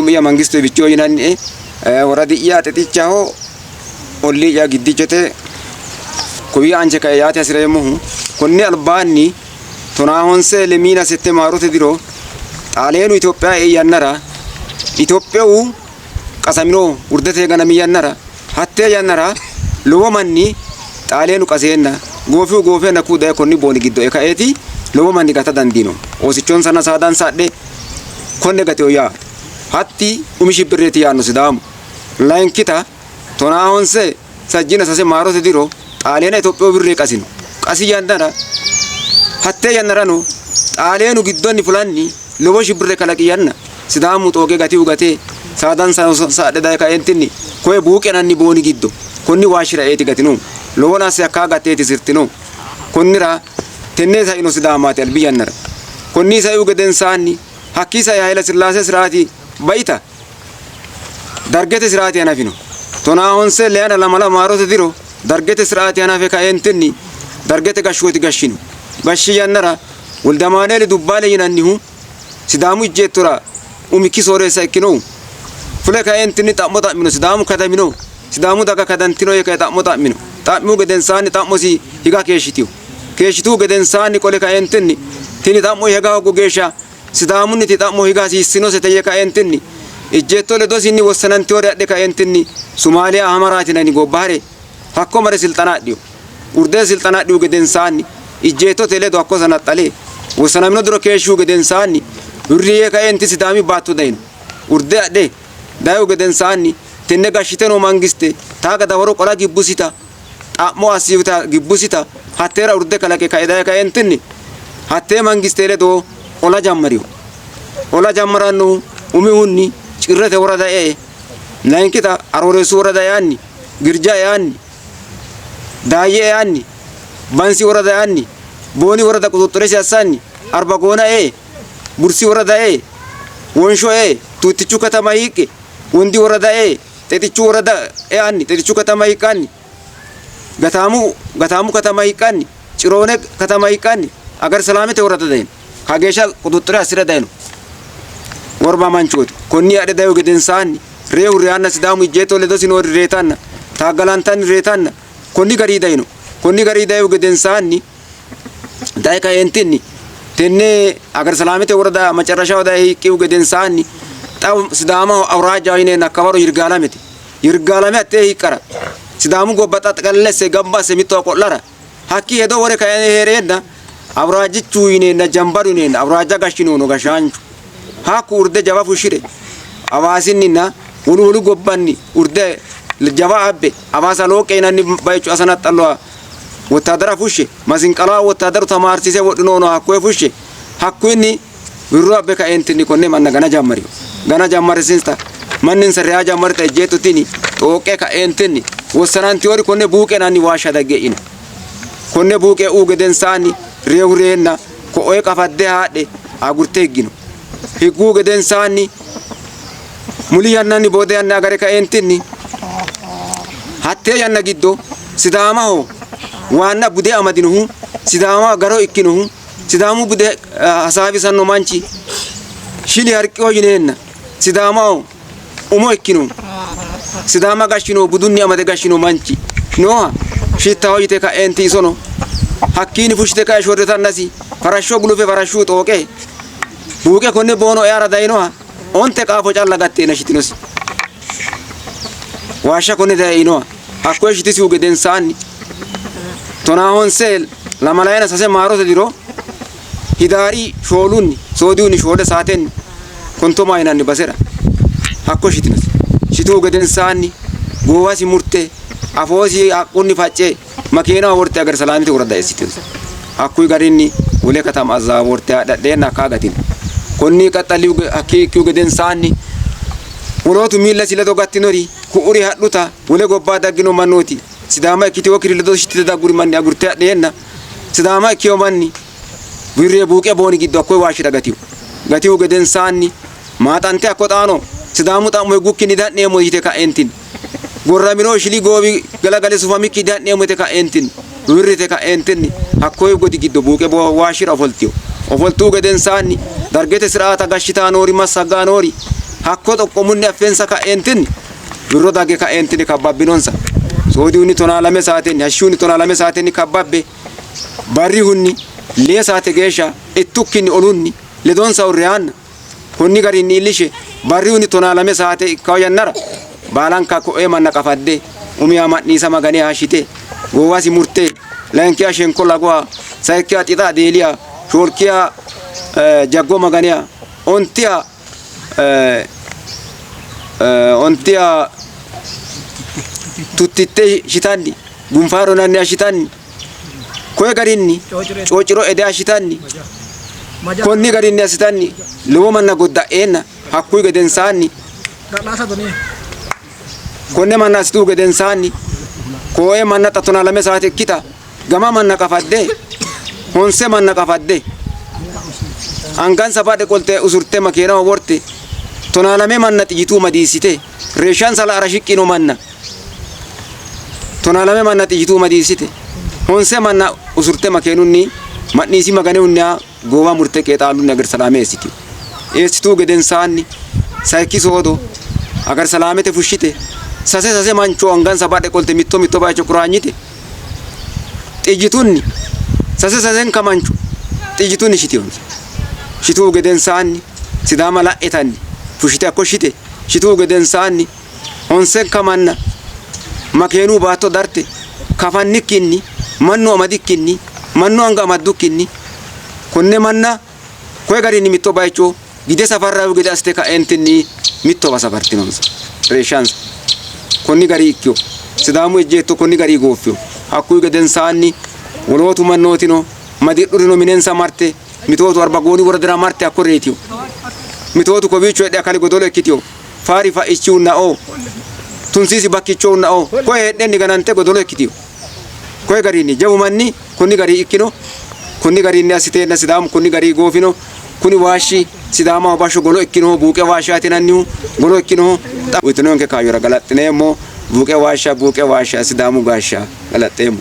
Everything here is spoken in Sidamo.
Su'mi'ya Mangistu Ibicho yinannie. Woradi'ya Xexichaho, ollii'ya Giddichote. Kowiya anche kae yaate hasi'reemmohu konni albaanni tonaa honse lemiina sette maarote diro Xaaleenu Itophiya ei yannara Itophiyu qasamino urdete ganami yannara hattee yannara lowo manni Xaaleenu qaseenna goofihu goofeenna kuu daye konni booni giddo e kaeeti lowo manni gata dandiino. Oosichonsanna saadansa adhe konne gateho yaa hatti umi shibbirreeti yaanno Sidaamu. Layinkita 95 sajjina maarote diro Xaaleena Itophiyu birree qasino. Qasi yannara hattee yannarano Xaaleenu giddonni fulanni lowo shibbirre kalaqi yanna Sidaamu xooqe gatihu gate saadansa saadhe daye kaentinni koye buuqenanni booni giddo konni waashshira eeti gatino. Lowo nasse hakkaa gatteeti sirtino. Konnira tenne saino Sidaamaati albi yannara. Konni saihu gedensaanni hakkii sai Haile Sillaase siraati baita Dargete siraati hanafino. 95 leyana 2 maarote diro Dargete siraati hanafe kaentinni Dargete gashshooti gashshino. Gashshi yannara Woldamaaneeli Dubbaale yinannihu Sidaamu ejjeettora umikki sooreessa ikkinohu fule kaentinni xa'mo xa'mino. Sidaamu kadamino. Sidaamu daga kadantino yee kae xa'mo xa'mino. Xa'mihu gedensaanni xa'mosi higa keeshshitihu. Keeshshituhu gedensaanni qole kaentinni tini xa'mo higa hoogu geeshsha Sidaamunniti xa'mo higa hasiissinosete yee kaentinni ejjeetto ledosinni wossanantiwore adhe kaentinni Sumaaliya Hamaraati yinanni gobba hare hakko mare silxana adhiyo. Urde silxana adhihu gedensaanni ejjeettote ledo hakko sanaxxale wossanamino diro keeshshihu gedensaanni wirri yee kaenti Sidaami baatto dayino. Urde adhe dayihu gedensaanni tenne gashshite noo mangiste taaga dawaro qola gibbusita xa'mo assita gibbusita hatteera urde kalaqe kae daye kaentinni hattee mangiste ledo ola jammariyo. Ola jammarannohu umihunni Cirrete worada e''e, layinkita Arooreessu worada eanni, Girja eanni, Daayye eanni, Bansi worada eanni, Booni worada quxuxxuresi assanni, Arbagoona e''e, Bursi worada e''e, Wonsho e''e, Tuuttichu katama hiiqqe, Wondi worada e''e, Xexichu worada eanni, Xexichu katama hiiqqanni, Gataamu katama hiiqqanni, Ciroone katama hiiqqanni, Agar Salaamete worada dayino. Kageeshsha quxuxxure assi're dayino worba manchooti. Konni adhe dayihu gedensaanni reehu reyanna Sidaamu ejjeetto ledosi noori reetanna taaggalantanni reetanna konni gari dayino. Konni gari dayihu gedensaanni daye kaentinni tenne Agar Salaamete worada macarrashaho daye hiiqqihu gedensaanni xa Sidaamaho awuraajjaho yineenna hakkawaro Yirgaalamete. Yirgaalame hattee hiiqqara Sidaamu gobba xa xaqallesse gamba asse mittowa qo'lara hakki hedo wore kae hee'reenna awuraajjichu yineenna jambaru yineenna awuraajja gashshinohuno gashshaanchu hakku urde jawa fushshire Hawaasinninna wolu wolu gobbanni urde jawa abbe Hawaasa Looqqe yinanni bayicho asanaxxalloha wottaadara fushshe masinqalawa wottaadaru tamaarsiise wodhinohuno hakkoye fushshe hakkuyinni wirro abbe kaentinni konne manna gana jammariyo. Gana jammarisiinsa manninsa reya jammarita ejjeetto tini xooqqe kaentinni wossanantiyori konne buuqenanni waashsha dagge e'ino. Konne buuqe e'u gedensaanni reehu reenna ko'oye qafadde haadhe agurte higgino. Higguhu gedensaanni muli yannanni boode yanna agare kaentinni hattee yanna giddo Sidaamaho waanna bude amadinohu Sidaama garo ikkinohu Sidaamu bude hasaawisanno manchi Shili Harqiho yineenna Sidaamaho umo ikkino Sidaama gashshino budunni amade gashshino manchi nooha shittaho yite ka'eenti isono hakkiinni fushshite ka'e shorritannasi farashsho gulufe farashshu xooqe buuqe konne boono eara dayinoha 9 qaafo calla gatteena shitinosi. Waashsha konne daye einoha hakkoye shitisihu gedensaanni 95 23 maarote diro Hidaari 4nni soodihunni 4 saatenni Kontoma yinanni basera hakko shitinosi. Shituhu gedensaanni goowasi murte afoosi haqqunni facce makeenaho worte Agar Salaamete worada eessitinosi. Hakkuyi garinni wole katama azaaworte haadhadheenna hakkaa gatino. Konni qaxxalihu hakkii ikkihu gedensaanni wolootu miillasi ledo gattinori ku'uri hadhuta wole gobba daggino mannooti Sidaama ikkitinokkiri ledo shitite dagguri manni agurte hadheenna Sidaama ikkino manni wirre buuqe booni giddo hakkoye waashshira gatihu. Gatihu gedensaanni maaxante hakko xaano Sidaamu xa'mo higgukkinni diha'neemmo yite ka'entinni gorramino shili goowi galagale sufamikki diha'neemmo yite ka'entinni wirrite ka'entinni hakkoye godi giddo buuqe waashshira ofoltino. Ofoltuhu gedensaanni Dargete siraata gashshitaa noori massaggaa noori Hakko xoqqomunni affensa ka'eentinni wirro dagge ka'eentinni kabbabbinonsa. Soodihunni 12 saatenni hashshihunni 12 saatenni kabbabbe barrihunni 5 saate geeshsha ittukkinni olunni ledonsa reyaanna konni garinni iillishe barrihunni 12 saate ikkawo yannara baalanka ko'ee manna qafadde umiha ma'niisa maganiha hashshite goowasi murte layinkiha shenko lagoha sayikkiha xixa adeeliha shoolkiha jaggo maganiha ontiha ontiha tuttitte shitanni gunfaaro nanniha shitanni koye garinni coociro ede ashitanni konni garinni assitanni lowo manna godda'eenna hakkuyi gedensaanni konne manna assitu gedensaanni kooe manna xa 12 saate ikkita gama manna qafadde honse manna qafadde angansa badhe qolte usurte makeenaho worte 12 manna xiyyituu madiissite reeshshansa la'ara shiqqino manna 12 manna xiyyituu madiissite honse manna usurte makeenunni ma'niisi maganehunniha goowa murte qeexaalunni agar salaame eessitino. Eessituu gedensaanni sayikki soodo agar salaamete fushshite sase sase mancho angansa badhe qolte mitto mitto bayicho quraanyite xiyyitunni sase sasenka mancho xiyyitunni shitinonsa. Shituu gedensaanni Sidaama la'etanni fushshite hakko shite shituu gedensaanni honsenka manna makeenu baatto darte kafannikkinni mannu amadikkinni mannu anga amaddukkinni konne manna koye garinni mitto bayicho gide safarrayu gede assite ka'eentinni mittowa safartinonsa reeshshansa konni gari ikkino Sidaamu ejjeetto konni gari gooffino. Hakkuyi gedensaanni wolootu mannootino madidhurino minensa marte mitootu Arbagooni woradira marte hakko reyitino. Mitootu kowiicho heedhe akali godolo ikkitino. Faari fa'ichihunnao tunsiisi bakkichohunnao koye heedhenni ganante godolo ikkitino. Koye garinni jawu manni konni gari ikkino. Konni garinni assiteenna Sidaamu konni gari goofino. Kuni waashshi Sidaamaho bashsho golo ikkinohu buuqe waashshaati yinannihu golo ikkinohu xa uyitinonke kaayyora galaxxineemmo. Buuqe waashsha buuqe waashsha Sidaamu gaashsha galaxxeemmo.